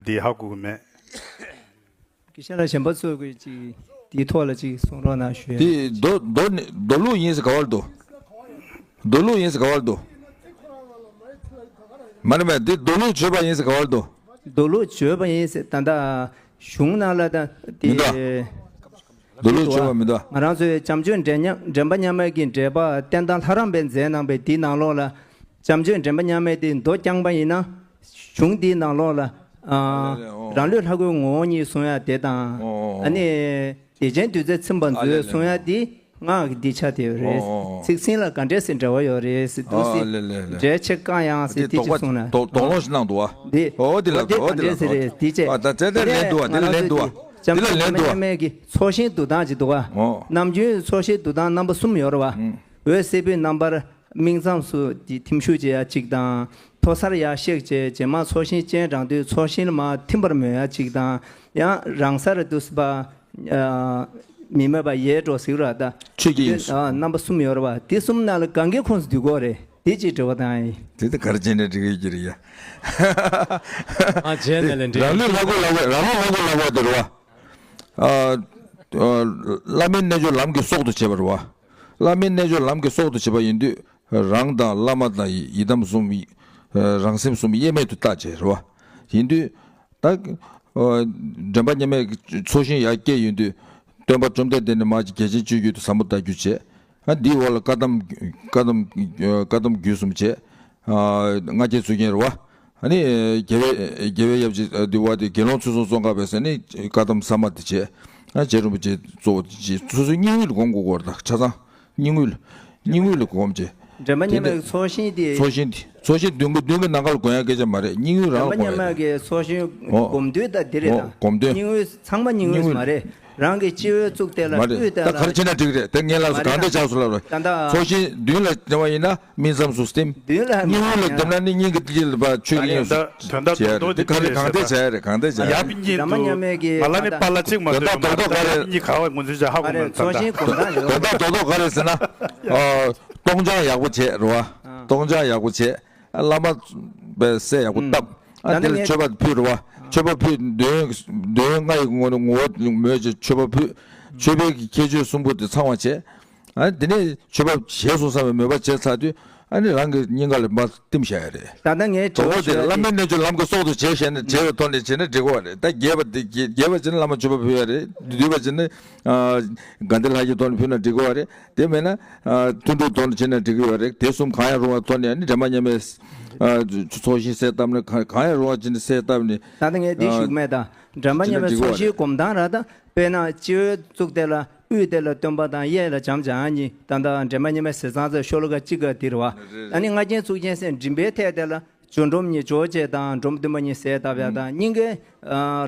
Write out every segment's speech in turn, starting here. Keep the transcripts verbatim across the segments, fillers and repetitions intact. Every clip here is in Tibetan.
འདི་ཧ་གོ་གི་མེད། དགེ་བཤེས་ལགས་གཞན་པ་ཚོས་ཀྱི་ཅིག་དེའི་ཐོག་ལ་ཅིག་གསུང་རོགས་གནང་ཞུ་ཡ། དེ་མདོ་མདོ་ནི་མདོ་ལུགས་ཡིན་ཟེར་ག་བར་འདུག་མདོ་ལུགས་ཡིན་ཟེར་ག་བར་འདུག་མ་རེད་མ་རེད། འདི་མདོ་ལུགས་བརྗོད་པ་ཡིན་ཟེར་ག་བར་འདུག་མདོ་ལུགས་བརྗོད་པ་ཡིན་ཟེར་ད་ལྟ་གཞུང་ནང་ལ་ད་དེ། མི་འདུག་མདོ་ལུགས་བརྗོད་པ་མི་འདུག་ང་རང་ཚོའི་བྱམས་ཆོས་འདྲེན་མཉམ་འདྲེན་པ་མཉམ་མེད་ཀྱི་འགྲེལ་པ་བསྟན་དར་ལྷ་རམས་པས་མཛད་གནང་བའི་དེའི་ནང་ལོགས་ལ། བྱམས་ཆོས་འདྲེན་པ་མཉམ་མེད་དེ་མདོ་རྐྱང་པ་ཡིན་ན། གཞུང་འདིའི་ནང་ལོགས་ལ། ཨ། རང་ལུགས་ལྷ་སྐུའི་ངོ་བོ་ཉིད་གསུང་ཡ་དེ་དང་། ཨོ། ཨ་ནི། བདེ་ཆེན་བདུད་རྩིའི་ཚིམ་པ་མཛོད་གསུང་ཡ་དེ་སྔགས་ཀྱི་སྡིག་ཆ་དེ་རེད། ཨོ། ཚིག་ཟིན་ལ་ག་འདྲས་སེ་འབྲེལ་བ་ཡོད་རེད་ཟེར་འདུག་ཨ་ཟེར། ལེ་ལེ་ལེ། འགྲེལ་ཆེ་བཀའ་ཡང་ཟེར་དེ་དེ་ཅིག་གསུངས་ན། དོགས་སློང་ཞིག་གནང་འདུག་ཨ། འདི་ཨོ་དེ་ལ་འོ་དེ་ཨོ་ག་དེ་ལ་འདྲས་ཟེར་རེད་དེ་བྱས། ཨ་ད་བཙན་དེ་ལན་འདུག་ཨ། དེ་ལ་ལན་འདུག་ཨ། དེ་ལ་ལན་འདུག་ཨ། མཉམ་མེད་ཀྱི་ཚོགས་ཞིང་འདུ་སྟངས་ཅིག་འདུག་ཨ། ཨོ། ནམ་རྒྱུན་ཚོགས་ཞིང་འདུ་སྟངས་རྣམ་པ་གསུམ་ཡོད་རེད་བ། འོད་སེར་པོའི་རྣམ་པར། སྨིན་མཚམས་སུ་དེ་ཐིམ་ཤུགས་བྱེད་ཡ་གཅིག་དང་། མཐོ་སར་ཡར་གཤེགས་བྱས་རྗེས་མ་ཚོགས་ཞིང་སྤྱན་དྲངས་དུས་ཚོགས་ཞིང་ལ་མར་ཐིམ་པར་མོས་ཡ་གཅིག་དང་། ཡང་རང་སར་དུ་སུ་པ། མི་མོས་པ་ཡལ་འགྲོ་ཟེར་ར་ད། ཆོས་ཀྱི་དབྱིངས་སུ། རྣམ་པ་གསུམ་ཡོད་རེད་བ། དེ་གསུམ་ནང་ལ་གང་གི་ཁོངས་སུ་འདུས་དགོས་རེད། དེ་ཅིག་དྲི་བ་དང་ཡིན། དེ་ད་ག་རེ་བྱས་ནས་འགྲིག་གི་ཡོད་ཀྱི་རེད་ཡ། ཨ་རྗེས་ནས་ལན་འགྲིག་རང་ལུགས་ལྷ་སྐུ་ལྷ་སྐུ་རང་ལུགས་ལྷ་སྐུ་ལྷ་སྐུ་དེ་རེད་བ། ཨ། ཨ། བླ་མའི་རྣལ་འབྱོར་ལམ་གྱི་སྲོག་ཏུ་བྱེད་པ་རེད་བ། བླ་མའི་རྣལ་འབྱོར་ལམ་གྱི་སྲོག་ཏུ་བྱེད་པ་ཡིན་དུས། རང་དང་བླ་མ་དང་ཡི་དམ་གསུམ། རང་སེམས་གསུམ་དབྱེར་མེད་དུ་བལྟ་བྱས་རེད་བ། ཡིན་དུས། ད། འདྲེན་པ་མཉམ་མེད་ཚོགས་ཞིང་ཡར་སྐྱེས་ཡོང་དུས། སྟོན་པ་བཅོམ་ལྡན་འདས་ནས་མར་གྱི་རྒྱལ་ཆེན་སྤྱོད་བརྒྱུད་དུ་ཟབ་མོ་ལྟ་བརྒྱུད་བྱས། ཨ་འདིའི་འོག་ལ་བཀའ་གདམས། བཀའ་གདམས། བཀའ་གདམས་རྒྱུད་གསུམ་བྱས། ཨ་ལྔ་བརྒྱའི་ཚུལ་ཁྲིམས་རེད་བ། ཨ་ནི། རྒྱལ་བའི་རྒྱལ་བའི་ཡབ་རྗེ་འདི་བ་དེ་དགེ་སློང་ཚུལ་བཟུང་ཙོང་ཁ་པས་ཟེར་ནི་བཀའ་གདམས་ཟབ་མོ་དེ་བྱས། ཨ་རྗེ་རིན་པོ་ཆེ་གཙོ་བོ་དེ་བྱས་སོ་སོའི་སྙིང་དབུས་ལ་སྒོམ་དགོས་ཀྱི་རེད་ད་ཆ་ཚང་། སྙིང་དབུས་ལ། སྙིང་དབུས་ལ་སྒོམ་བྱས། འདྲེན་པ་མཉམ་མེད་ཚོགས་ཞིང་དེ། ཚོགས་ཞིང་དེ་ཚོགས་ཞིང་བདུན་གྱི་བདུན་གྱི་ནང་ཁ་ལ་སྒོམ་ཡ་སྐད་ཆ་མ་རེད། སྙིང་དབུས་རང་ལ་འདྲེན་པ་སྒོམ་མཉམ་ཡ་མེད་རེད། ཀྱི་ཚོགས་ཞིང་ཨོ། སྒོམ་དུས་ད་དེ་རེད་ཨོ་ད། སྒོམ་དུས། སྙིང་དབུས་ཚང་མ་སྙིང་དབུས་སྙིང་དབུས་མ་རེད། རང་གི་སྤྱི་བོའི་གཙུག་ཏོར་ལ་མ་རེད། དབུས་ཏོར་ད་ག་རེ་ལ་བྱས་ན་འགྲིག་རེད། དེ་ངས་ལབ་སོང་། མ་རེད་གང་ལྟར་ད། ཆགས་སུ་ལབ་རོགས། ད་ད། ཚོགས་ཞིང་མདུན་ལ་འདྲེན་པ་ཡིན་ན་སྨིན་མཚམས་སུ་སྟིམ། མདུན་ལ་སྙིང་དབུས་ལ་འདེམས་ན་ནི་སྙིང་གི་ཏི་ལ་པ་ཆོས་ཀྱི་དབྱིངས་སུ། དོན་དག་བྱས་རེད། དོན་དག་དེ་ག་རེ་གང་ལྟར་བྱས་རེད། གང་ལྟར་བྱས་རེད། ཡབ་གཉིས་འདུག་ང་ལ་ནི་པཱ་ལགས་གཅིག་མ་གཏོགས་མ་རེད། ད་ཡབ་གཉིས་ག་བ་ངོས་འཛིན་བྱ་ཧ་གོ་མ་རེད། ད་ཚོགས་ཞིང་སྒོམ་སྟངས་ཡོད། དོན་དག་རྡོག་རྡོག་ག་རེ་ཟེར་ན། ཨ། གཏོང་བྱ་ཡག་པོ་བྱས་རེད་བ། གཏོང་བྱ་ཡག་པོ་བྱས། བླ་མ་པའི་སྲས་ཡག་པོ་བཏབ། ཨ་ད་དེ་ལ་ནི་མཆོད་པ་ཕུལ་རེད་བ། མཆོད་པ་ཕུལ། འདོན་འདོན་ལྔ་ཡི་ངོ་ནས་ངོ་བོ་མོས་བྱས་མཆོད་པ་ཕུལ། མཆོད་པའི་ཁྱད་ཆོས་གསུམ་པོ་དེ་ཚང་བ་བྱས། ཨ་དེ་ནས་མཆོད་པ་བྱས་སོང་བསམ་པའི་མོས་པ་བྱས་ཚར་དུས། ཨ་ནི་རང་གི་སྙིང་ག་ལ་མར་བསྟིམ་བཞག་ཡ་རེད། ད་ལྟ་ངས་དྲི་བ་ཞུ་ཡ་དེ། བླ་མའི་རྣལ་འབྱོར་ལམ་གྱི་སྲོག་ཏུ་བྱས་བྱས་ནས་བྱས་པའི་ཐོག་ནས་བྱས་ན་འགྲིག་གི་རེད། ད་རྒྱས་པ་དེ་རྒྱས་པ་བྱས་ན་བླ་མ་མཆོད་པ་ཕུལ་ཡ་རེད། བསྡུས་པ་བྱས་ན། ཨ་དགའ་ལྡན་ལྷ་བརྒྱའི་ཐོག་ནས་ཕུལ་ན་འགྲིག་གི་རེད། དེ་མེད་ན། ཨ་ཐུན་དྲུག་ཐོག་ནས་བྱས་ན་འགྲིག་གི་རེད། དེ་གསུམ་གང་ཡང་རུང་བ་ཐོག་ནས་ཨ་ནི་འདྲེན་པ་མཉམ་མེད། ཨ་ཚོགས་ཞིང་གསལ་བཏབ་ན་གང་གང་ཡང་རུང་བ་བྱས་ནས་གསལ་བཏབ་ནས། ད་ལྟ་ངས་འདི་ཨ་ཞུ་གི་མེད་ད། འདྲེན་པ་མཉམ་མེད་ཚོགས་ཞིང་སྒོམ་སྟངས་ར་ད། དཔེར་ན་སྤྱི་བོའི་གཙུག་ཏོར་ལ། དབུས་ཏོར་ལ་སྟོན་པ་དང་གཡས་ལ་བྱམས་བྱང་གཉིས། ད་ལྟ་འདྲེན་པ་མཉམ་མེད་ཟེར་ཙང་ཙང་ཤོ་ལོ་ཀ་གཅིག་ག་འདིར་བ། ཨ་ནི་ལྔ་ཆེན་གཙུག་ཆེན་སེམས་མགྲིན་པའི་ཐད་དེ་ལ་སྦྱོར་སྒྲོམ་གཉིས་སྦྱོར་བཅས་དང་སྒྲོམ་བདུན་པ་གཉིས་གསལ་བཏབ་ཡ་དང་། སྙིང་གའི་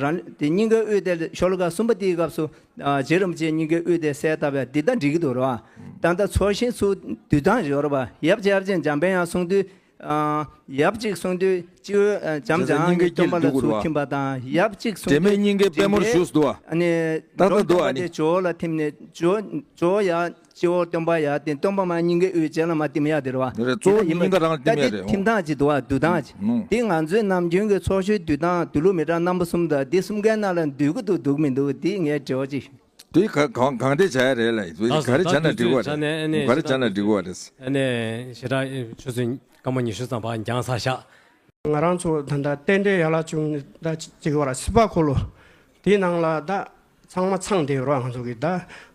རང་དེ་སྙིང་གའི་དབུས་ཏོར་ཤོ་ལོ་ཀ་གསུམ་པ་དེའི་སྐབས་སུ་རྗེ་རིན་པོ་ཆེ་སྙིང་གའི་དབུས་ཏོར་གསལ་བཏབ་ཡ་འདི་ལྟར་འགྲིག་གི་འདུག་ར། ད་ལྟ་ཚོགས་ཞིང་ཚུར་འདུས་སྟངས་ཡོད་ར་བ། ཡབ་རྗེ་ཡབ་རྗེ་འཇམ་དཔལ་དབྱངས་གསུང་དུས། ཨ་ཡབ་གཅིག་གསུང་དུས་སྤྱི་བོའི་ཨ་བྱམས་བྱང་གི་སྟོན་པ་ལ་ཚུར་ཐིམ་པ་དང་། ཡབ་གཅིག་གསུང་དུས་དྲན་པའི་སྙིང་གའི་པད་མོར་བཞུགས་འདུག་བ། ཨ་ནི་ཏག་ཏག་འདུག་བ། ཨ་ནི་ཇོ་བོ་ལ་ཐིམ་ནས་ཇོ་ཇོ་བོ་ཡ་སྤྱི་བོ་སྟོན་པ་ཡ་དེ་སྟོན་པ་མ་སྙིང་གའི་དབུས་རྗེས་ལ་མ་ཐིམ་ཡ་དེ་རེད་བ། རེད། གཙོ་བོ་དེ་སྙིང་ག་རང་ལ་ཐིམ་ཡ་རེད། ཐིམ་སྟངས་གཅིག་འདུག་བ། འདུ་སྟངས་གཅིག་ཨུ། དེ་ང་ཚོའི་ནམ་རྒྱུན་གྱི་ཚོགས་ཞིང་འདུ་སྟངས་འདུ་ལུགས་མི་འདྲ་རྣམ་པ་གསུམ་དང་དེ་གསུམ་ཀའི་ནང་ལ་འདུས་ཀྱི་འདུག་འདུག་མི་འདུག་དེ་ངས་དྲི་བ་གཅིག་ཞུ། དེ་ག་གང་གང་དེ་བྱ་ཡ་རེད་ལ། ག་རེ་བྱ་ན་འགྲིག་གོ་རེད། ག་རེ་བྱ་ན་འགྲིག་གོ་རེད། ཨ་ནི་ཞེ་དྲག་ཆུ་ཚོད་སྐར་མ་ཉི་ཤུ་ཙམ་ཕར་འགྱངས་ཚར་ཤག་ང་རང་ཚོ་ད་ལྟ་རྟེན་འབྲེལ་ཡན་ལག་བཅུ་གཉིས་ད་གཅིག་བར་སྲིད་པ་འཁོར་ལོ་དེའི་ནང་ལ་ད་ཚང་མ་ཚང་བསྡད་ཡོད་ར། ང་ཚོ་གི་ད་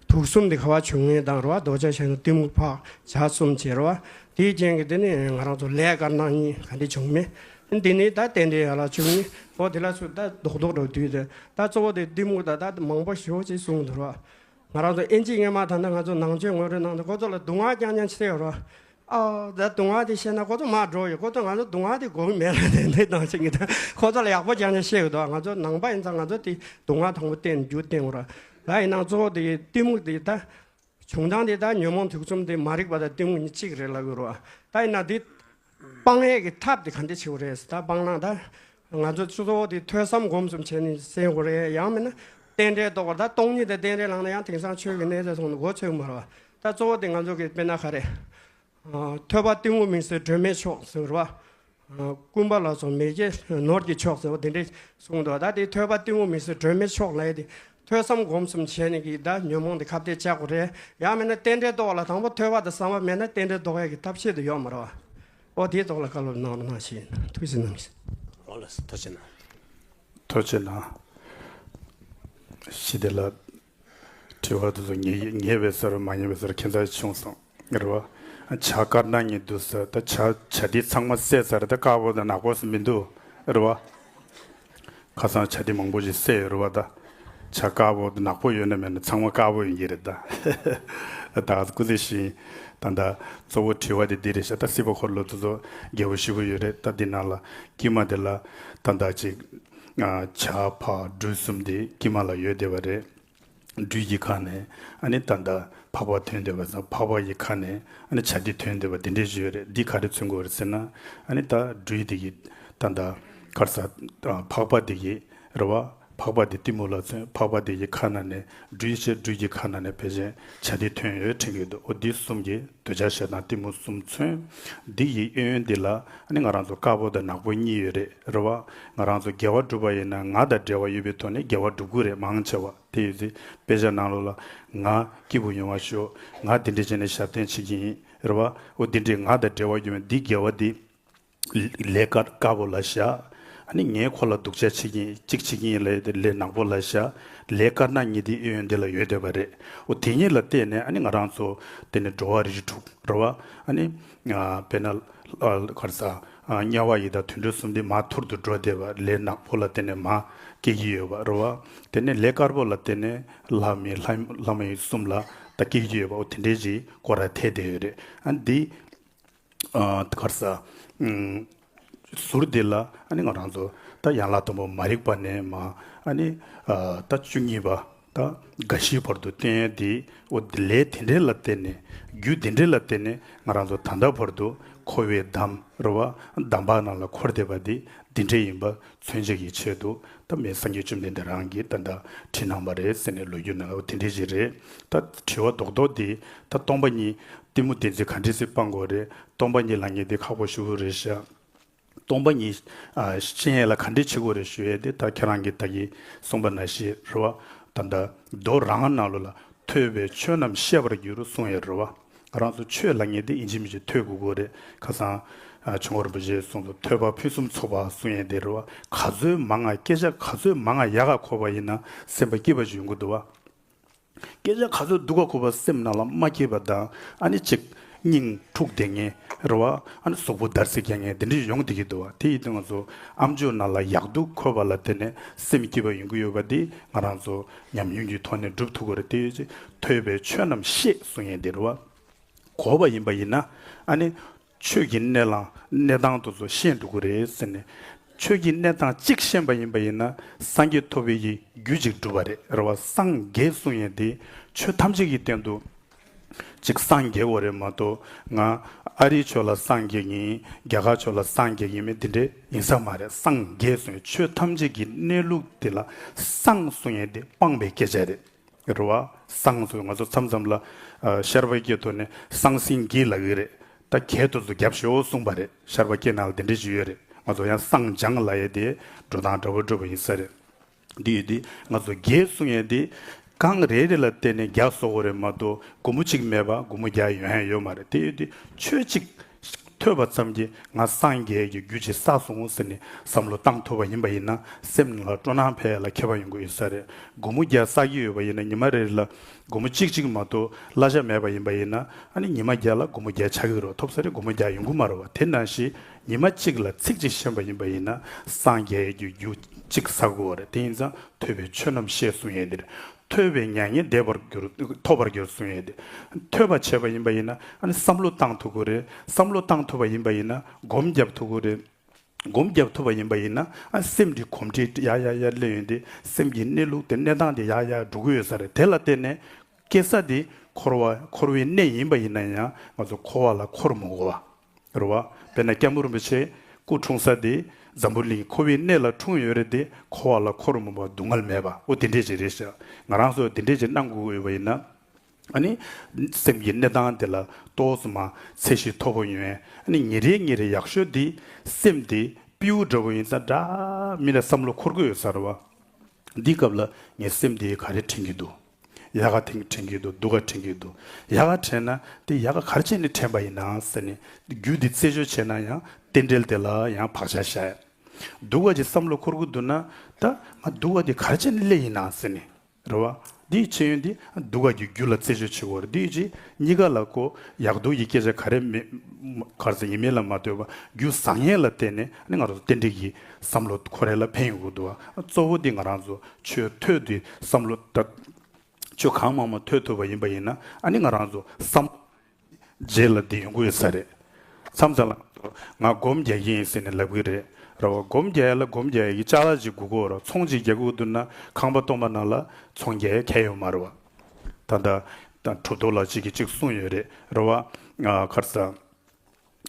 དུག་གསུམ་དེ་ག་བ་བྱུང་ངེས་དང་ར་བ། རྡོ་རྗེ་ཞལ་ནས་གཏི་མུག་ཕག་བྱ་གསུམ་བྱས་ར་བ། དེའི་རྐྱེན་གྱིས་དེ་ནི་ང་རང་ཚོ་ལས་དཀར་ནག་གཉིས་ག་འདྲ་བྱུང་མེད། འདི་ནི་ད་རྟེན་འབྲེལ་ཡན་ལག་བཅུ་གཉིས་འོ་དེ་ལ་ཚུར་ད་རྡོག་རྡོག་འགྲོ་དུས་དེ་ད་གཙོ་བོ་དེ་གཏི་མུག་ད་ད་མང་པོ་ཞེ་པོ་ཅིག་གསུངས་འདུག་ར། ང་རང་ཚོ་ཨིན་ཇི་སྔོན་མ་ད་ལྟ་ང་ཚོ་ནང་ཆོས་ངོ་སྤྲོད་གནང་དུས་ཁོ་ཚོ་ལ་སྡུག་བསྔལ་རྐྱང་རྐྱང་བཤད་ཡོད་ར། ཨ་ད་སྡུག་བསྔལ་དེ་བཤད་ན་ཁོ་ཚོ་མར་འགྲོ་ཡོད། ཁོ་ཚོ་ང་ཚོ་སྡུག་བསྔལ་དེ་དགོས་ཀྱི་མེད་ལ་དེ་འདྲའི་སྣང་ཆེན་གྱི་ད་ཁོ་ཚོ་ལ་ཡག་པོ་རྐྱང་རྐྱང་བཤད་ཡོད་དོ། ང་ཚོ་ནང་པ་ཡིན་ཙང་ང་ཚོ་དེ་སྡུག་བསྔལ་དང་པོ་བསྟན་རྒྱུ་བསྟན་དགོས་ར། ད་ཡིན་ནའང་གཙོ་བོ་དེ་གཏི་མུག་དེ་ད་བྱུང་སྟངས་དེ་ད་ཉོན་མོངས་དུག་གསུམ་དེ་མ་རིག་པ་དང་གཏི་མུག་གཉིས་གཅིག་རེད་ལབ་ཡོད་ར། ད་ཡིན་ན་དེ་སྤང་ཡས་ཀྱི་ཐབས་དེ་ག་འདྲ་བྱེད་དགོས་རེད། ད་སྤང་ན་ད་ང་ཚོ་གཙོ་བོ་དེ་ཐོས་བསམ་སྒོམ་གསུམ་བྱས་ནས་སེལ་དགོས་རེད། ཡང་མིན་ན་རྟེན་འབྲེལ་རྟོགས་པ། ད་སྟོང་ཉིད་དང་རྟེན་འབྲེལ་བླངས་ན་ཡང་དེང་སང་ཆོས་ཀྱི་གནས་ཚད་སོང་ནས་མགོ་ཚོས་མ་རེད་བ། ད་གཙོ་བོ་དེ་ང་ཚོ་གི་དཔེར་ན་ག་རེ། ཨ་ཐོས་པ་གཏི་མུག་མིང་སྲིད་སྒྲོན་མེ་མཆོག་ཟེར་བ། ཀུན་པ་ལ་སོགས་མེད་ཀྱི་ནོར་གྱི་མཆོག་ཟེར་བ་དེ་འདྲས་གསུངས་འདུག་ད་དེ་ཐོས་པ་གཏི་མུག་མུན་སེལ་སྒྲོན་མེའི་མཆོག་ལབ་ཡ་དེ། ཐོས་བསམ་སྒོམ་གསུམ་བྱས་ནས་ཀྱི་ད་ཉོན་མོངས་དེ་ཁ་གཏད་བཅག་དགོས་རེད། ཡང་མིན་ན་རྟེན་འབྲེལ་ལྡོག་ལ་དང་པོ་ཐོས་པ་དང་བསམ་པ་མེད་ན་རྟེན་འབྲེལ་ལྡོག་ཡ་གི་ཐབས་ཤེས་དེ་ཡོད་མ་རེད་བ། ཨོ་དེའི་ཐོག་ལ་བཀའ་སློབ་གནང་རོགས་གནང་ཞེས་ཐུགས་རྗེ་གནང་། ཨོ་ལགས་སོ། ཐུགས་རྗེ་གནང་། ཐུགས་རྗེ་གནང་། ཞི་བདེ་ལགས། དྲི་བ་དེ་ཚོ་ངེས་ངེས་པའི་སར་མ་ངེས་པའི་སར་ཁྱད་མཚར་བྱུང་སོང་རེད་བ། བྱ་དཀར་ནག་གཉིས་འདུག་ཟེར། ད་བྱ་བྱ་དེ་ཚང་མ་བསད་ཚར། ད་དཀར་པོ་དང་ནག་པོ་ཟེར་མི་འདུག་རེད་བ། ཁ་སང་བྱ་དེ་མང་པོ་ཞིག་བསད་ཡོད་རེད་བ། ད་བྱ་དཀར་པོ་དང་ནག་པོ་ཡོད་ན་མེད་ན་ཚང་མ་དཀར་པོ་ཡིན་གྱི་རེད་ད། ད་སྐུ་ཚེ་ཞིང་། ད་ད་གཙོ་བོ་དྲི་བ་དེ་འདི་རེད་ཤག་ད་སྲིད་པ་འཁོར་ལོ་དེ་ཚོ་རྒྱས་པོ་ཞེ་པོ་ཡོད་རེད། ད་འདི་ནང་ལ་དཀྱིལ་མ་དེ་ལ་ད་ད་ཅིག་བྱ་ཕག་སྦྲུལ་གསུམ་དེ་དཀྱིལ་མ་ལ་ཡོད་བསྡད་པ་རེད། སྦྲུལ་གྱི་ཁ་ནས་ཨ་ནི་ད་ལྟ་ཕག་པ་ཐོན་བསྡད་པ་དང་། ཕག་པ་ཡི་ཁ་ནས་ཨ་ནི་བྱ་དེ་ཐོན་བསྡད་པ་དེ་འདྲས་ཞིག་ཡོད་རེད། འདི་ག་རེ་མཚོན་གྱི་ཡོད་རེད་ཟེར་ན། ཨ་ནི་ད་སྦྲུལ་དེ་གི་ད་ལྟ་ག་རེ་ཟ། ཕག་པ་དེ་གི་རེད་བ། ཕག་པ་དེ་གཏི་མུག་ལ་མཚོན། ཕག་པ་དེ་གི་ཁ་ནང་ནས་སྦྲུལ་བྱས། སྦྲུལ་གྱི་ཁ་ནང་ནས་ཕལ་ཆེར་བྱ་དེ་ཐོན་ཡོད་དྲན་གྱི་འདུག་ཨོ་འདི་གསུམ་གྱི་འདོད་ཆགས་ཞེ་སྡང་གཏི་མུག་གསུམ་མཚོན། འདི་ཡི་གཡས་གཡོན་འདི་ལ་ཨ་ནི་ང་རང་ཚོ་དཀར་པོ་དང་ནག་པོ་གཉིས་ཡོད་རེད། རེད་བ། ང་རང་ཚོ་དགེ་བ་སྒྲུབ་པ་ཡིན་ན་ང་དང་འབྲེལ་བ་ཡོད་པའི་ཐོག་ནས་དགེ་བ་སྒྲུབ་དགོས་རེད། མང་ཆེ་བ། དེ་ཡོད་ཚེ་དཔེ་ཆ་ནང་ལོགས་ལ་ང་སྐྱིད་པོ་ཡོང་བ་ཤོག་ང་འདི་འདྲ་བྱས་ནས་ཞབས་བརྟན་བྱེད་ཀྱི་ཡིན། རེད་བ། འོ་འདི་འདྲའི་ང་དང་འབྲེལ་བ་ཡོད་པའི་འདི་དགེ་བ་འདི་ལས་དཀར་དཀར་པོ་ལ་བཞག་ཨ་ནི་ངས་ཁོ་ལ་སྡུག་ཅག་བྱེད་ཀྱི་ཡིན། གཅིག་བྱེད་ཀྱི་ཡིན་ལབ་ཡ་དེ་ལས་ནག་པོ་ལ་བཞག་ལས་དཀར་ནག་གཉིས་དེ་གཡས་གཡོན་འདི་ལ་ཡོད་བསྡད་པ་རེད། འོ་དེ་གཉིས་ལ་བལྟས་ནས་ཨ་ནི་ང་རང་ཚོ་དེ་ནས་འགྲོ་བ་རིགས་དྲུག་རེད་བ། ཨ་ནི་དཔེར་ན་ག་རེ་ཟ། དམྱལ་བ་ཡི་དྭགས་དུད་འགྲོ་གསུམ་དེ་མར་ཐུར་དུ་འགྲོ་བསྡད་པ། ལས་ནག་པོ་ལ་བརྟེན་ནས་མར་སྐྱེ་གི་ཡོད་པ་རེད་བ། དེ་ནས་ལས་དཀར་པོ་ལ་བརྟེན་ནས་ལྷ་མི་ལྷ་ལྷ་མི་གསུམ་ལ་ད་སྐྱེ་གི་ཡོད་པ། འོ་དེ་འདྲའི་ཞིག་སྐོར་ར་ཐེ་བསྡད་ཡོད་རེད། ཨ་འདི་ག་རེ་ཟ། ཟུར་འདི་ལ་ཨ་ནི་ང་རང་ཚོ་ད་ཡན་ལག་དང་པོ་མ་རིག་པ་ནས་མར་ཨ་ནི་ད་བཅུ་གཉིས་པ། ད་རྒ་ཤིའི་བར་དུ་བསྟན་ཡ་དེ། འོ་དེ་ལས་དེ་འདྲའི་ལ་བརྟེན་ནས། རྒྱུ་དེ་འདྲའི་ལ་བརྟེན་ནས་ང་རང་ཚོ་ད་ལྟ་བར་དུ་འཁོར་བའི་འདམ་རེད་བ། འདམ་བག་ནང་ལ་འཁོར་བསྡད་པ་དེ་འདི་འདྲའི་ཡིན་པ་མཚོན་བྱེད་ཀྱི་ཆེད་དུ། ད་མི་སངས་རྒྱས་བཅོམ་ལྡན་འདས་རང་གིས་ད་ལྟ་བྲིས་གནང་བ་རེད་ཟེར་ནས་ལོ་རྒྱུས་ནང་ལ་འོ་དེ་འདྲའི་ཞིག་རེད། ད་དྲི་བ་རྡོག་རྡོག་དེ། ད་སྟོང་པ་ཉིད་གཏི་མུག་བདེན་འཛིན་ག་འདྲས་སེ་སྤང་དགོས་རེད། སྟོང་པ་ཉིད་ལབ་མཁན་དེ་ཁག་པོ་ཞེ་པོ་རེད་ཤག་སྟོང་པ་ཉིད་ཤེས་ཡས་ལ་ག་འདྲས་བྱེད་དགོས་རེད་ཞུ་ཡས་དེ། ད་ཁྱེད་རང་གིས་ད་གིན་གསུངས་པ་ནང་བཞིན་རེད་བ། ད་ལྟ་མདོ་རང་ནང་ལོགས་ལ་ཐོས་པས་ཆོས་རྣམས་ཤེས་པར་འགྱུར་གསུང་ཡས་རེད་བ། ང་རང་ཚོ་ཆོས་ལབ་མཁན་དེ་ཡིན་གཅིག་མིན་གཅིག་ཐོས་དགོས་ཀྱི་རེད། ཁ་སང་ཆོས་འཁོར་རིན་པོ་ཆེས་གསུངས་སོང་། ཐོས་པ་ཕུན་སུམ་ཚོགས་པ་གསུང་ཡས་དེ་རེད་བ། ག་ཚོད་མང་ང་སྐད་ཆ་ག་ཚོད་མང་ང་ཡག་ག་གོ་བ་ཡིན་ན་སེམས་པ་སྐྱིད་པ་ཞིག་ཡོང་གི་འདུག་བ། སྐད་ཆ་ག་ཚོད་སྡུག་ག་གོ་བ་སེམས་ནང་ལ་མ་སྐྱིད་པ་དང་། ཨ་ནི་ཅིག་སྙིང་འཁྲུགས་བསྡད་མཁན་རེད་བ། ཨ་ནི་གཟུགས་པོ་འདར་སིག་རྒྱག་མཁན་དེ་འདྲ་ཡོང་བསྡད་ཀྱི་འདུག་བ། དེ་ཡིན་དུས་ང་ཚོ་ཨམ་ཅོག་ནང་ལ་ཡག་སྡུག་གོ་བ་ལ་བརྟེན་ནས་སེམས་སྐྱིད་པ་ཡོང་གི་ཡོད་པ་དེ་ང་རང་ཚོ་ཉམས་མྱོང་གི་ཐོག་ནས་སྒྲུབ་ཐུབ་ཀྱི་རེད། དེ་ཡོད་ཚེ་ཐོས་པས་ཆོས་རྣམས་ཤེས་གསུང་ཡས་དེ་རེད་བ། གོ་བ་ཡིན་པ་ཡིན་ན། ཨ་ནི་ཆོས་ཀྱི་གནས་ལ་གནས་སྟངས་དེ་ཚོ་ཤེས་འགྲོ་གི་རེད་ཟེར་ནས། ཆོས་ཀྱི་གནས་སྟངས་གཅིག་ཤེས་པ་ཡིན་པ་ཡིན་ན་སངས་རྒྱས་ཐོབ་པའི་གི་རྒྱུ་གཅིག་འགྲུབ་པ་རེད། རེད་བ། སངས་རྒྱས་གསུང་ཡས་དེ་ཆོས་ཐམས་ཅད་ཀྱི་སྟེང་དུ་གཅིག་སངས་རྒྱས་དགོས་རེད་མ་གཏོགས། ང་ཨ་རིའི་ཕྱོགས་ལ་སངས་རྒྱས་ཡིན། རྒྱ་གར་ཕྱོགས་ལ་སངས་རྒྱས་ཡིན་མིན་དེ་འདྲས་ཡིན་ས་མ་རེད། སངས་རྒྱས་གསུང་ཡས་ཆོས་ཐམས་ཅད་ཀྱི་གནས་ལུགས་དེ་ལ་སངས་གསུང་ཡས་དེ་སྤངས་པའི་སྐད་ཆ་རེད། རེད་བ། སངས་ཟེར་ང་ཚོ་མཚམས་མཚམས་ལ་ཨ་ཤར་པ་སྐད་ཐོག་ནས་སངས་སིང་གི་ལབ་ཀྱི་རེད། ད་གད་དེ་ཚོ་རྒྱབ་ཤོག་གསུངས་པ་རེད། ཤར་པ་སྐད་ནང་ལ་དེ་འདྲ་ཞིག་ཡོད་རེད། ང་ཚོ་ཡང་སངས་རྒྱས་ལབ་ཡས་དེ་འགྲོ་སྟངས་འདྲ་པོ་འགྲོ་པ་ཡིན་ས་རེད། འདི་ཡོད་དེ་ང་ཚོ་རྒྱས་གསུང་ཡས་དེ་གང་རེ་རེ་ལ་བརྟེན་ནས་རྒྱ་བཟོ་དགོས་རེད་མ་གཏོགས། སྒོར་མོ་གཅིག་མེད་པ་སྒོར་མོ་བརྒྱ་ཡོང་ཡ་ཡོད་མ་རེད། དེ་ཡོད་དེ་ཆོས་གཅིག་ཐོས་པ་ཙམ་གྱིས་ང་སངས་རྒྱས་ཀྱི་རྒྱུ་ཅིག་བསགས་སོང་ཟེར་ནས་བསམ་བློ་བཏང་ཐུབ་པ་ཡིན་པ་ཡིན་ན། སེམས་ནང་ལ་སྤྲོ་སྣང་འཕེལ་ཡ་ལ་ཁྱད་པར་ཡོང་གི་ཡོད་ས་རེད། སྒོར་མོ་བརྒྱ་བསགས་ཀྱི་ཡོད་པ་ཡིན་ན། ཉི་མ་རེ་རེ་ལ་སྒོར་མོ་གཅིག་གཅིག་མ་གཏོགས་གླ་ཆ་མེད་པ་ཡིན་པ་ཡིན་ན། ཨ་ནི་ཉི་མ་བརྒྱ་ལ་སྒོར་མོ་བརྒྱ་ཆགས་ཀྱི་རེད། ཐོབ་ས་རེད། སྒོར་མོ་བརྒྱ་ཡོང་གི་མ་རེད་བ། དེ་ནང་བཞིན་ཉི་མ་གཅིག་ལ་ཚིག་གཅིག་ཤེས་པ་ཡིན་པ་ཡིན་ན་སངས་རྒྱས་ཀྱི་རྒྱུ་གཅིག་བསགས་དགོས་རེད། དེ་ཡིན་ཙང་ཐོས་པས་ཆོས་རྣམས་ཤེས་གསུང་ཡས་འདིར། ཐོས་པས་མྱ་ངན་འདས་པར་འགྱུར། ཐོབ་པར་འགྱུར་གསུང་ཡས་འདིར། ཐོས་པ་བྱས་པ་ཡིན་པ་ཡིན་ན་ཨ་ནི་བསམ་བློ་བཏང་ཐུབ་དགོས་རེད། བསམ་བློ་བཏང་ཐུབ་པ་ཡིན་པ་ཡིན་ན་སྒོམ་རྒྱབ་ཐུབ་དགོས་རེད། སྒོམ་རྒྱབ་ཐུབ་པ་ཡིན་པ་ཡིན་ན་ཨ་སེམས་འདི་གོམས་འདྲིས་ཡར་ཡར་ཡར་སླེབས་ཡོང་དུས་སེམས་ཀྱི་གནས་ལུགས་དེ་གནས་སྟངས་དེ་ཡར་ཡར་འགྲོ་གི་ཡོད་ས་རེད། དེ་ལ་བརྟེན་ནས་སྐྱེ་ས་དེ་འཁོར་བ་འཁོར་བའི་གནས་ཡིན་པ་ཡིན་ན་ཡང་ང་ཚོ་འཁོར་བ་ལ་འཁོར་མི་དགོས་པ་རེད་བ། དཔེར་ན་སྐྱབས་མགོན་རིན་པོ་ཆེ་སྐུ་འཁྲུངས་ས་དེ་འཛམ་བུ་གླིང་འཁོར་བའི་གནས་ལ་འཁྲུངས་ཡོད་རེད་དེ། འཁོར་བ་ལ་འཁོར་མི་དགོས་པ། སྡུག་བསྔལ་མེད་པ། འོ་དེ་འདྲས་ཅིག་རེད་ཤག་ང་རང་ཚོ་དེ་འདྲས་ཅིག་གནང་དགོས་ཡོད་པ་ཡིན་ན། ཨ་ནི་སེམས་ཀྱི་གནས་སྟངས་དེ་ལ་ཏོག་ཙམ་མ་ཚད་གཞི་མཐོ་པོ་ཡོད། ཨ་ནི་ཉིན་རེ་ཉིན་རེ་ཡག་ཤོས་དེ་སེམས་དེ་སྤྲེའུ་འདྲ་པོ་ཡིན་ཙང་འདྲ་མི་ལ་བསམ་བློ་འཁོར་གི་ཡོད་ས་རེད་བ། འདི་སྐབས་ལ་ངའི་སེམས་དེ་ག་རེ་དྲན་གྱི་འདུག་ཡག་ག་དྲན་དྲན་གྱི་འདུག་སྡུག་ག་དྲན་གྱི་འདུག་ཡག་ག་དྲན་ན་དེ་ཡག་ག་ག་རེ་བྱས་ནས་དྲན་པ་ཡིན་ནམ་ཟེར་ནས་རྒྱུ་དེ་རྩད་གཅོད་བྱས་ན་ཡང་རྟེན་འབྲེལ་དེ་ལ་ཡང་བག་ཆགས་བཞག་སྡུག་ག་ཅིག་བསམ་བློ་འཁོར་གྱི་འདུག་ན་ད་ང་སྡུག་ག་དེ་ག་རེ་བྱས་ནས་སླེབས་ཡིན་ནམ་ཟེར་ནས། རེད་བ། འདིའི་ཤེས་ཡོན་འདི་སྡུག་ག་གི་རྒྱུ་ལ་རྩད་གཅོད་བྱེད་དགོས་རེད། འདིའི་རྗེས་གཉིས་ཀ་ལ་ཁོ་ཡག་སྡུག་གི་སྐད་ཆ་ག་རེ་མེད། ག་རེ་ཟེར་ཡིན་མིན་ལ་མ་ལྟོས་པ་རྒྱུ་བཟང་ངན་ལ་བརྟེན་ནས་ནི་ང་རང་ཚོ་རྟེན་འབྲེལ་གྱི་བསམ་བློ་ཁོ་རང་ལ་འཕེན་ཡོང་གི་འདུག་བ། གཙོ་བོ་འདི་ང་རང་ཚོ་ཆོས་ཐོས་ཏེ་བསམ་བློ་ད་ཆོས་གང་མང་མང་ཐོས་ཐུབ་པ་ཡིན་པ་ཡིན་ན་ཨ་ནི་ང་རང་ཚོ་བསམ་རྗེས་ལ་འདི་ཡོང་གི་ཡོད་ས་རེད། མཚམས་མཚམས་ལ་ང་སྒོམ་རྒྱག་གི་ཡིན་ཟེར་ནས་ལབ་གི་རེད། རེད་བ། སྒོམ་རྒྱག་ཡ་ལ་སྒོམ་རྒྱག་ཡ་གི་ཅ་ལག་ཅིག་དགོས་ཀྱི་ཡོད་རེད། ཚོང་ཅིག་རྒྱག་དགོས་འདུག་ན་ཁང་པ་སྟོང་པ་ནང་ལ་ཚོང་རྒྱག་ཡ་གང་ཡང་ཡོད་མ་རེད་བ། ད་ལྟ་ད་གྲུབ་ཐོབ་ལགས་ཅིག་གིས་ཅིག་གསུངས་ཡོད་རེད། རེད་བ། ཨ། ག་རེ་ཟེར།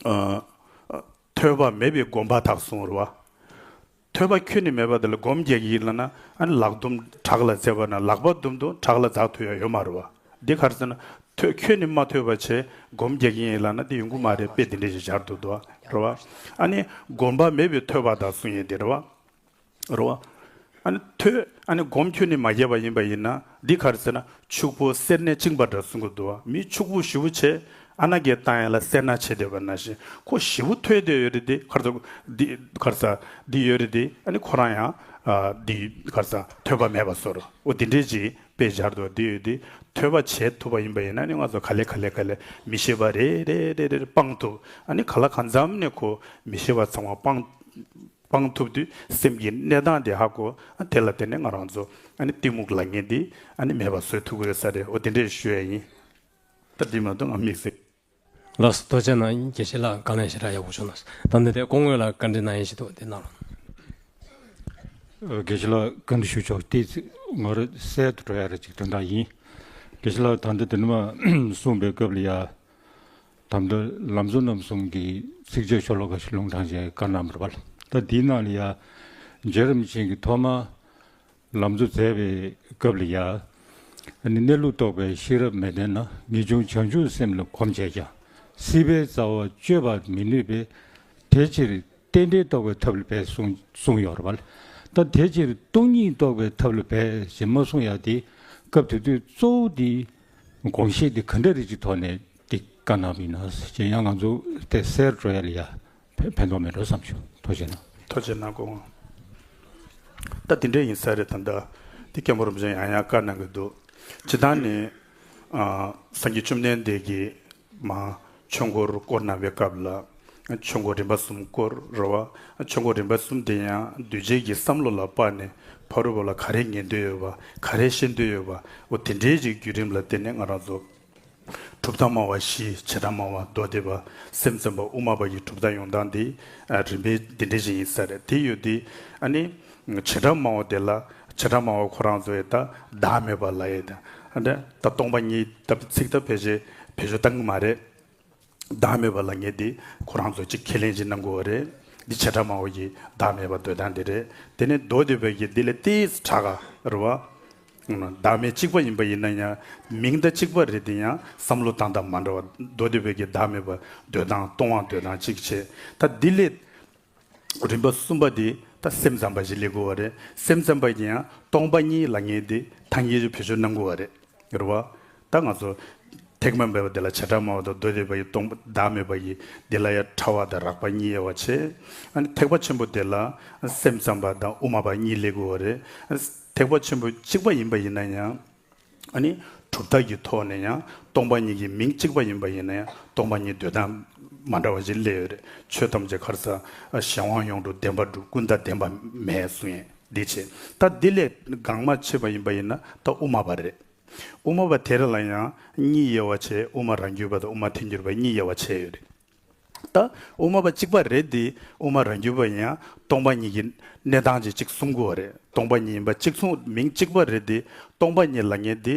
ཨ། ཐོས་པ་མེད་པའི་སྒོམ་པ་དག་གསུངས། རེད་བ། ཐོས་པ་ཁྱོན་ནས་མེད་པ་དེ་ལ་སྒོམ་རྒྱག་གི་ཡིན་ལབ་ན་ཨ་ནི་ལག་རྡུམ་བྲག་ལ་འཛེགས་པ་ན་ལག་པ་རྡུམ་དུས་བྲག་ལ་འཛེགས་ཐུབ་ཡ་ཡོད་མ་རེད་བ། འདི་ག་རེ་ཟེར་ན་ཐོས་ཁྱོན་ནས་མ་ཐོས་པ་བྱས་སྒོམ་རྒྱག་གི་ཡིན་ལབ་ན་འདི་ཡོང་གི་མ་རེད། དཔེ་འདི་འདྲ་ཞིག་སྦྱར་འདུག་འདུག་བ། རེད་བ། ཨ་ནི་སྒོམ་པ་མེད་པའི་ཐོས་པ་དག་གསུངས་ཡོད་དེ། རེད་བ། རེད་བ། ཨ་ནི་ཐོས་ཨ་ནི་སྒོམ་ཁྱོན་ནས་མ་རྒྱབ་པ་ཡིན་པ་ཡིན་ན་འདི་ག་རེ་ཟེར་ན་ཕྱུག་པོ་གསེར་ནས་བཅིངས་པ་འདྲ་གསུང་གི་འདུག་བ། མི་ཕྱུག་པོ་ཞེ་པོ་བྱས་ཨ་ན་གས་བཏང་ཡ་ལ་སེར་སྣ་བྱེད་བསྡད་པ་ནང་བཞིན་ཁོ་ཞེ་པོ་ཐོས་བསྡད་ཡོད་རེད། དེ་ག་རེ་ཟེར་འདི་ག་རེ་ཟེར་འདི་ཡོད་རེད། དེ་ཨ་ནི་ཁོ་རང་ཡང་ཨ་འདི་ག་རེ་ཟེར་ཐོས་པ་མེད་པ་བཟོ་འདྲ་འོ་དེ་འདྲས་ཅིག་དཔེ་སྦྱར་འདུག་འདི་ཡོད་དེ་ཐོས་པ་བྱེད་ཐུབ་པ་ཡིན་པ་ཡིན་ན་ཨ་ནི་ང་ཚོ་ག་ལེ་ག་ལེ་ག་ལེ་མི་ཤེས་པ་རེ་རེ་རེ་རེ་སྤང་ཐུབ། ཨ་ནི་ག་ལ་གང་འཚམ་ནས་ཁོ་མི་ཤེས་པ་ཚང་མ་སྤང་། སྤང་ཐུབ་དུས་སེམས་ཀྱི་གནས་སྟངས་དེ་ཧ་གོ། ཨ་དེ་ལ་བརྟེན་ནས་ང་རང་ཚོ་ཨ་ནི་གཏི་མུག་ལབ་མཁན་དེ་ཨ་ནི་མེད་པ་བཟོ་ཐུབ་ཀྱི་ཡོད་ས་རེད། འོ་དེ་འདྲས་ཞུ་ཡ་ཡིན། ད་འདི་མ་གཏོགས་ང་དམིགས་བསལ། ལགས་སོ། ཐུགས་རྗེ་གནང་། དགེ་བཤེས་ལགས་བཀའ་ལན་ཞེ་དྲག་ཡག་པོ་བྱུང་སོང་། ད་འདི་དེ་སྐུ་ངོ་ལ་བཀའ་འདྲི་གནང་ཡས་ཞིག་འདུག་དེ་གནང་རོགས། དགེ་བཤེས་ལགས་བཀའ་འདྲི་ཞུ་ཆོག་དེ་ང་རང་གསལ་དུ་འགྲོ་ཡ་རེད་ཅིག་དོན་དག་ཡིན། དགེ་བཤེས་ལགས་ད་འདི་དེ་ནི་མ་གསུངས་པའི་སྐབས་ལ་ཡ། ད་ལྟ་ལམ་གཙོ་རྣམ་གསུམ་གྱི་ཚིགས་བཅད་ཤོ་ལོ་ཀ་ཞིག་ལུང་དྲངས་བྱས་བཀའ་གནང་བ་རེད་པ། ད་འདིའི་ནང་ལ་ཡ་རྗེ་རིན་པོ་ཆེ་གིས་ཐོག་མར་ལམ་གཙོ་མཛད་པའི་སྐབས་ལ་ཡ་ཨ་ནི་གནས་ལུགས་རྟོགས་པའི་ཤེས་རབ་མི་ལྡན་ན། ངེས་འབྱུང་བྱང་ཆུབ་སེམས་ལ་གོམས་བྱས་ཀྱང་། སྲིད་པའི་རྩ་བ་གཅོད་པར་མི་ནུས་པས། དེ་ཕྱིར་རྟེན་འབྲེལ་རྟོགས་པའི་ཐབས་ལ་འབད་གསུངས་གསུངས་ཡོད་རེད་པ། ད་དེ་ཕྱིར་སྟོང་ཉིད་རྟོགས་པའི་ཐབས་ལ་འབད་ཞེས་མ་གསུངས་ཡ་དེ་སྐབས་དེ་དུས་གཙོ་བོ་དེ། དགོངས་བཞེད་འདི་ག་འདྲ་རིགས་ཀྱི་ཐོག་ནས་འདི་བཀའ་གནང་བ་ཡིན་ན་ཞེས་ཡང་ང་ཚོ་དེ་གསལ་འགྲོ་ཡ་ལ་ཡ་ཕན་ཕན་ཐོགས་མེད་འགྲོ་བསམ་བྱུང་། ཐུགས་རྗེ་གནང་། ཐུགས་རྗེ་གནང་སྐུ་ངོ། ད་འདི་འདྲ་ཡིན་ས་རེད། ད་ལྟ་འདི་མཁན་པོ་རིན་པོ་ཆེ་ཡང་ཡང་བཀའ་གནང་གི་འདུག་སྤྱིར་བཏང་ནས་ཨ་སངས་རྒྱས་བཅོམ་ལྡན་འདས་ཀྱིས་མ་ཆོས་འཁོར་བསྐོར་གནང་བའི་སྐབས་ལ་ཆོས་འཁོར་རིམ་པ་གསུམ་བསྐོར་རེད་བ། ཆོས་འཁོར་རིམ་པ་གསུམ་དེ་ཡང་གདུལ་བྱའི་གི་བསམ་བློ་ལ་དཔག་ནས་ཕ་རོལ་པོ་ལ་ག་རེ་ཉན་འདོད་ཡོད་པ་ག་རེ་ཤེས་འདོད་ཡོད་པ་འོ་དེ་འདྲའི་ཅིག་བརྒྱུད་རིམ་ལ་བརྟེན་ནས་ང་རང་ཚོ་གྲུབ་མཐའ་སྨྲ་བ་བཞི། བྱེ་བྲག་སྨྲ་བ་མདོ་སྡེ་པ། སེམས་ཙམ་པ་དབུ་མ་པ་ཡི་གྲུབ་མཐའ་ཡོང་སྟངས་འདི་ཨ་རིམ་པས་འདི་འདྲ་ཞིག་ཡིན་ས་རེད། དེ་ཡོད་དེ་ཨ་ནི་བྱེ་བྲག་སྨྲ་བ་དེ་ལ་བྱེ་བྲག་སྨྲ་བ་ཁོ་རང་ཚོ་ཡི་ད་བདག་མེད་པ་ལབ་ཡས་དང་ཨ་ནི་ད་སྟོང་པ་ཉིད་ད་ཚིག་ད་བེད་སྤྱོད་བེད་སྤྱོད་བཏང་གི་མ་རེད། བདག་མེད་པ་ལབ་མཁན་དེ་ཁོ་རང་ཚོ་གཅིག་ཁས་ལེན་ཅིག་གནང་དགོས་པ་རེད། འདི་བྱེ་བྲག་སྨྲ་བ་ཡི་བདག་མེད་པ་འདོད་སྟངས་དེ་རེད། དེ་ནས་མདོ་སྡེ་པ་ཡི་འདི་ལས་ཏིས་དྲག་ག་རེད་བ། བདག་མེད་གཅིག་པ་ཡིན་པ་ཡིན་ན་ཡང་མིང་ད་གཅིག་པ་རེད་དེ་ཡང་བསམ་བློ་བཏང་སྟངས་མ་འདྲ་བ། མདོ་སྡེ་པ་ཡི་བདག་མེད་པ་འདོད་སྟངས་སྟོང་པ་འདོད་སྟངས་གཅིག་བྱས། ད་འདི་ལས་རིམ་པ་གསུམ་པ་དེ་ད་སེམས་ཙམ་པ་ཞིག་སླེབས་དགོས་པ་རེད། སེམས་ཙམ་པ་ཡིན་ཡང་སྟོང་པ་ཉིད་ལབ་མཁན་དེ་ཐ་སྙད་ཅིག་བེད་སྤྱོད་གནང་དགོས་པ་རེད། རེད་བ། ད་ང་ཚོ་ཐེག་དམན་པའི་དེ་ལ་བྱེ་བྲག་སྨྲ་བ་དང་མདོ་སྡེ་པ་ཡི་སྟོང་པ་བདག་མེད་པ་ཡི་དེ་ལ་ཡང་ཕྲ་བ་དང་རགས་པ་གཉིས་དབྱེ་བ་ཕྱེ། ཨ་ནི་ཐེག་པ་ཆེན་པོ་དེ་ལ་སེམས་ཙམ་པ་དང་དབུ་མ་པ་གཉིས་སླེབས་དགོས་པ་རེད། ཐེག་པ་ཆེན་པོ་གཅིག་པ་ཡིན་པ་ཡིན་ན་ཡང་ཨ་ནི་གྲུབ་མཐའ་གི་ཐོག་ནས་ཡང་སྟོང་པ་ཉིད་ཀྱི་མིང་གཅིག་པ་ཡིན་པ་ཡིན་ན་ཡང་སྟོང་པ་ཉིད་འདོད་སྟངས་མ་འདྲ་བ་ཞིག་སླེབས་ཡོད་རེད། ཆོས་ཐམས་ཅད་ག་རེ་ཟེར་གཞན་དབང་ཡོངས་གྲུབ་བདེན་པར་གྲུབ་ཀུན་བདག་བདེན་པ་མེད་གསུང་ཡས་འདི་བྱས། ད་འདི་ལས་འགངས་མ་ཆེ་བ་ཡིན་པ་ཡིན་ན་ད་དབུ་མ་པ་རེད། དབུ་མ་པ་དེ་ར་ལ་ཡང་གཉིས་དབྱེ་བ་ཕྱེ། དབུ་མ་རང་རྒྱུད་པ་དང་དབུ་མ་ཐལ་འགྱུར་བ་གཉིས་དབྱེ་བ་ཕྱེ་ཡོད་རེད། ད་དབུ་མ་པ་གཅིག་པ་རེད་དེ་དབུ་མ་རང་རྒྱུད་པ་ཡིན་ཡང་སྟོང་པ་ཉིད་ཀྱི་གནས་སྟངས་ཅིག་ཅིག་གསུང་གི་ཡོད་རེད། སྟོང་པ་ཉིད་ཡིན་པ་གཅིག་མཚུངས། མིང་གཅིག་པ་རེད་དེ་སྟོང་པ་ཉིད་ལབ་མཁན་དེ་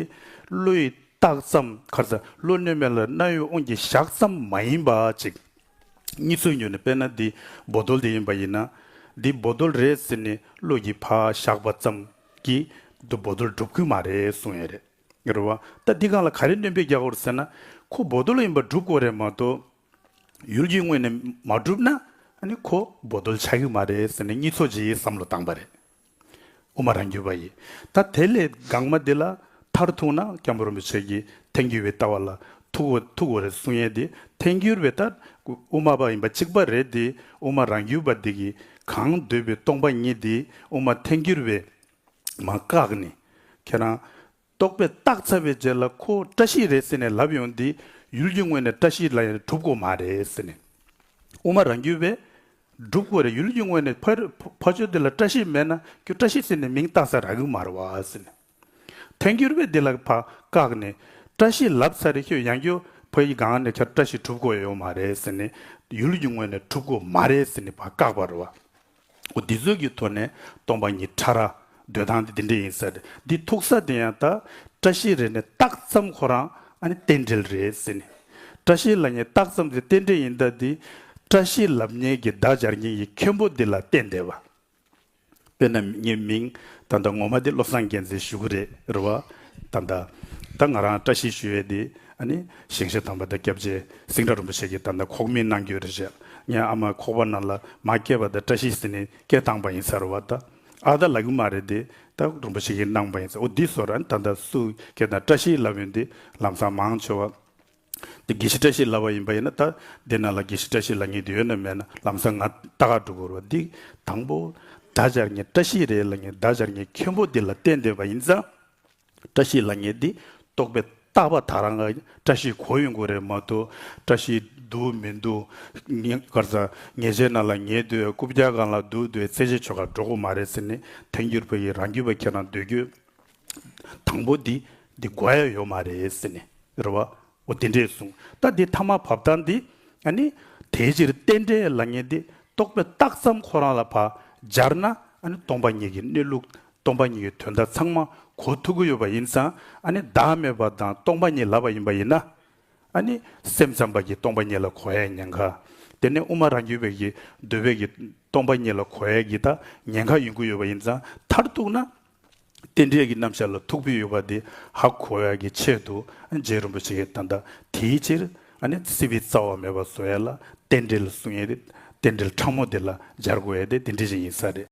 བློ་ཡི་རྟགས་ཙམ་ག་རེ་ཟེར་བློ་གནས་མེད་ལ་རྣ་བའི་དབང་གིས་བཞག་ཙམ་མ་ཡིན་པ་ཅིག་གཉིས་ཚུལ་ཉོན་ནས་དཔེར་ན་འདི་བོ་དོལ་དེ་ཡིན་པ་ཡིན་ན་འདི་བོ་དོལ་རེད་ཟེར་ནས་བློ་གིས་ཕར་བཞག་པ་ཙམ་གྱིས་འདི་བོ་དོལ་འགྲུབ་ཀྱི་མ་རེད་གསུང་ཡས་རེད། རེད་བ། ད་འདི་སྒང་ལ་ག་རེ་སྣོན་པ་རྒྱག་དགོས་རེད་ཟེར་ན། ཁོ་བོ་རྡོལ་ཡིན་པ་སྒྲུབ་དགོས་རེད་མ་གཏོགས། ཡུལ་གྱི་ངོས་ནས་མ་གྲུབ་ན། ཨ་ནི་ཁོ་བོ་རྡོལ་ཆགས་ཀྱི་མ་རེད་ཟེར་ནས་གཉིས་ཚོགས་ཀྱི་བསམ་བློ་བཏང་པ་རེད། དབུ་མ་རང་རྒྱུད་པ་ཡིས། ད་དེ་ལས་སྒང་མ་འདི་ལ་མཐར་ཐུག་ན་སྐྱབས་མགོན་རིན་པོ་ཆེ་གིས་ཐལ་འགྱུར་བའི་ལྟ་བ་ལ་ཐུག་གོ་ཐུག་གོ་རེད་གསུང་ཡས་དེ། ཐལ་འགྱུར་བའི་ད་དབུ་མ་པ་ཡིན་པ་གཅིག་པ་རེད་དེ། དབུ་མ་རང་རྒྱུད་པ་འདི་གིས་གང་འདོད་པའི་སྟོང་པ་ཉིད་དེ་དབུ་མ་ཐལ་འགྱུར་བས་མ་བཀག་ནས། ཁྱེད་རང་རྟོག་པས་བཏགས་ཚར་བའི་རྗེས་ལ་ཁོ་བཀྲ་ཤིས་རེད་ཟེར་ནས་ལབ་ཡོང་དུས། ཡུལ་གྱི་ངོས་ནས་བཀྲ་ཤིས་ལབ་ཡ་གྲུབ་ཀྱི་མ་རེད་ཟེར་ནས། དབུ་མ་རང་རྒྱུད་པས་སྒྲུབ་དགོས་རེད། ཡུལ་གྱི་ངོས་ནས་ཕ་ཕ་ཆོས་འདི་ལ་བཀྲ་ཤིས་མེད་ན་ཁྱོད་བཀྲ་ཤིས་ཟེར་ནས་མིང་བཏགས་ས་རག་གི་མ་རེད་བ་ཟེར་ནས། ཐལ་འགྱུར་བས་འདི་ལ་ཕར་བཀག་ནས། བཀྲ་ཤིས་ལབ་ཚར་རེད། ཁྱོད་ཡང་ཁྱོད་ཕ་ཡི་སྒང་ནས་ཁྱོད་བཀྲ་ཤིས་གྲུབ་ཀྱི་ཡོད་མ་རེད་ཟེར་ནས། ཡུལ་གྱི་ངོས་ནས་གྲུབ་ཀྱི་མ་རེད་ཟེར་ནས་ཕར་བཀག་པ་རེད་བ། འོ་འདི་ཚོ་གི་ཐོག་ནས་སྟོང་པ་ཉིད་ཕྲ་རགས་འདོད་སྟངས་དེ་འདི་འདྲ་ཡིན་ས་རེད། འདི་ཐུག་ས་དེ་ཡང་ད་བཀྲ་ཤིས་རེད་ནས་བཏགས་ཙམ་ཁོ་རང་ཨ་ནི་རྟེན་འབྲེལ་རེད་ཟེར་ནས། བཀྲ་ཤིས་ལབ་མཁན་བཏགས་ཙམ་དེ་རྟེན་འབྲེལ་ཡིན་ད། འདི་བཀྲ་ཤིས་ལབ་མཁན་གྱི་བརྡ་སྦྱར་མཁན་གྱི་མཁན་པོ་འདི་ལ་བརྟེན་བསྡད་པ། དཔེར་ན་ངའི་མིང་ད་ལྟ་ངོ་མ་དེ་བློ་བཟང་རྒྱལ་མཚན་ཞུ་གི་རེད། རེད་བ། ད་ལྟ་ད་ང་རང་བཀྲ་ཤིས་ཞུ་ཡས་དེ་ཨ་ནི་ཞིང་གཤེགས་དམ་པ་དང་སྐྱབས་རྗེ་སེང་བྲག་རིན་པོ་ཆེ་གིས་ད་ལྟ་ཁོག་མིག་གནང་རྒྱུ་རེད་བཤད། ངའི་ཨ་མ་ཁོག་པ་ནང་ལ་མ་སྐྱེས་པ་དང་བཀྲ་ཤིས་ཟེར་ནས་སྐད་བཏང་པ་ཡིན་ས་རེད་བ། ད་ཨ་ད་ལབ་གི་མ་རེད་དེ། ད་རིན་པོ་ཆེ་གིས་གནང་པ་ཡིན་ས། འོ་འདི་བཟོ་ར་ད་ལྟ་སུ་སྐད་ད་བཀྲ་ཤིས་ལབ་ཡོང་དེ་ལམ་སང་མང་ཆེ་བ། དེ་དགེ་བཤེས་བཀྲ་ཤིས་ལབ་པ་ཡིན་པ་ཡིན་ན། ད་དེ་ནང་ལ་དགེ་བཤེས་བཀྲ་ཤིས་ལབ་མཁན་དེ་ཡོད་ན་མེད་ན་ལམ་སང་ང་ལྟ་ག་འགྲོ་དགོས་རེད་བ། འདི་དང་པོ་བརྡ་སྦྱར་མཁན་བཀྲ་ཤིས་རེད་ལབ་མཁན་བརྡ་སྦྱར་མཁན་མཁན་པོ་འདི་ལ་བརྟེན་བསྡད་པ་ཡིན་ཙང་། བཀྲ་ཤིས་ལབ་མཁན་འདི་རྟོག་པས་བཏགས་པ་དེ་རང་ལ་བཀྲ་ཤིས་གོ་ཡོང་དགོས་རེད་མ་གཏོགས། བཀྲ་ཤིས་འདུག་མི་འདུག་ངས་གར་ས་ཉལ་ཆས་ནང་ལ་ཉལ་སྡོད། རྐུབ་བཀྱག་སྒང་ལ་འདུག་སྡོད། ཚེས་བཅད་ཆོ་ག་འགྲོ་དགོས་མ་རེད་ཟེར་ནས། ཐལ་འགྱུར་བ་ཡི་རང་རྒྱུད་པ་ཁྱེད་རང་འདོད་རྒྱུ་དང་པོ་འདི་འདི་གོ་ཡ་ཡོད་མ་རེད་ཟེར་ནས་རེད་བ། འོ་དེ་འདྲས་གསུངས། ད་འདི་ཐ་མ་བབ་སྟངས་འདི་ཨ་ནི་དེའི་ཕྱིར་རྟེན་འབྲེལ་ལབ་མཁན་འདི་རྟོག་པས་བཏགས་ཙམ་ཁོ་རང་ལ་ཕར་སྦྱར་ན། ཨ་ནི་སྟོང་པ་ཉིད་ཀྱི་གནས་ལུགས་སྟོང་པ་ཉིད་ཀྱི་དོན་དག་ཚང་མ་གོ་ཐུབ་ཀྱི་ཡོད་པ་ཡིན་ཙང་། ཨ་ནི་བདག་མེད་པ་དང་སྟོང་པ་ཉིད་ལབ་པ་ཡིན་པ་ཡིན་ན། ཨ་ནི་སེམས་ཙམ་པ་གིས་སྟོང་པ་ཉིད་ལ་གོ་ཡའི་ཉེན་ཁ། དེ་ནས་དབུ་མ་རང་རྒྱུད་པའི་གི་འདོད་པའི་གི་སྟོང་པ་ཉིད་ལ་གོ་ཡའི་གི་ད་ཉེན་ཁ་ཡོང་གི་ཡོད་པ་ཡིན་ཙང་། མཐར་ཐུག་ན་རྟེན་འབྲེལ་གྱི་རྣམ་གཞག་ལ་ཐུག་པའི་ཡོད་པ་དེ་ཧ་གོ་ཡ་གི་ཆེད་དུ། རྗེ་རིན་པོ་ཆེ་གིས་ད་ལྟ་དེའི་ཕྱིར་ཨ་ནི་སྲིད་པའི་རྩ་བ་མེད་པ་བཟོ་ཡ་ལ་རྟེན་འབྲེལ་གསུང་ཡས་དེ། རྟེན་འབྲེལ་ཕྲ་མོ་དེ་ལ་སྦྱར་དགོས་ཡ་དེ་དེ་འདྲ་ཞིག་ཡིན་ས་རེད།